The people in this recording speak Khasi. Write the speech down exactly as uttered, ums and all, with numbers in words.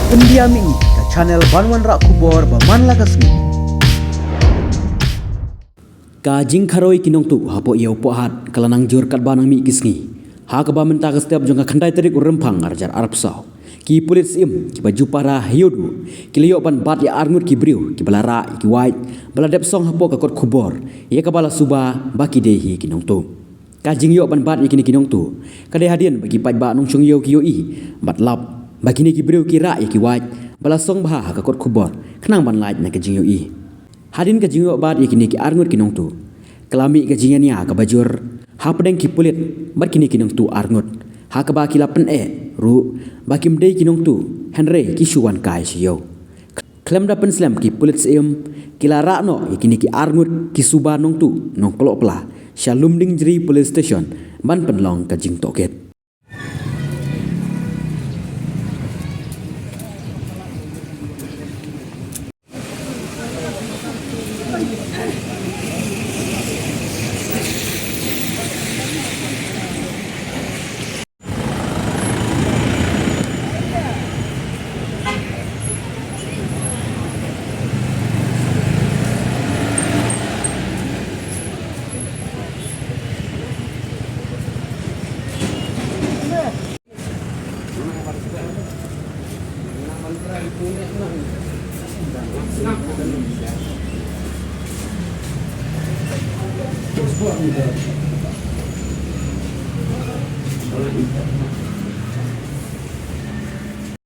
India Mihmih, ka channel ban wanrah khubor ba man la ka sngi. Ka jingkharoi ki nongtuh hapoh Ïewpohat ka la nang jur katba nang mih ki sngi. Ha kaba mynta ka step jong ka khyndai tarik u Rymphang arhajar arphew saw, ki pulit Syiem kiba ju pahara ha Ïewduh ki la ïoh ban bat ïa arngut ki briew kiba la rah ïa ki wait ba la dep song hapoh ka kot khubor ïa kaba la suba ba ki dei hi ki nongtuh. Ka jingïoh ban bat ïa kine ki nongtuh ka dei hadien ba ki paidbah nongshong ïew ki ïohi bad lap ba kine ki briew ki rah ïa ki wait ba la song bha ha ka kot khubor khnang ban lait na ka jingïohi. Hadien ka jingïoh bat ïa kine ki arngut ki nongtuh, ka la mih ka jingïania kaba jur hapdeng ki pulit bad kine ki nongtuh arngut, ha kaba ki la pyneh ruh ba kim dei ki nongtuh hynrei ki shu wan kai sha ïew. Khlem da pynslem, ki pulit Syiem ki la rah noh ïa kine ki arngut ki suba nongtuh nongkloh pla sha Lumdiengjri Police Station ban pynlong ka jingtohkit.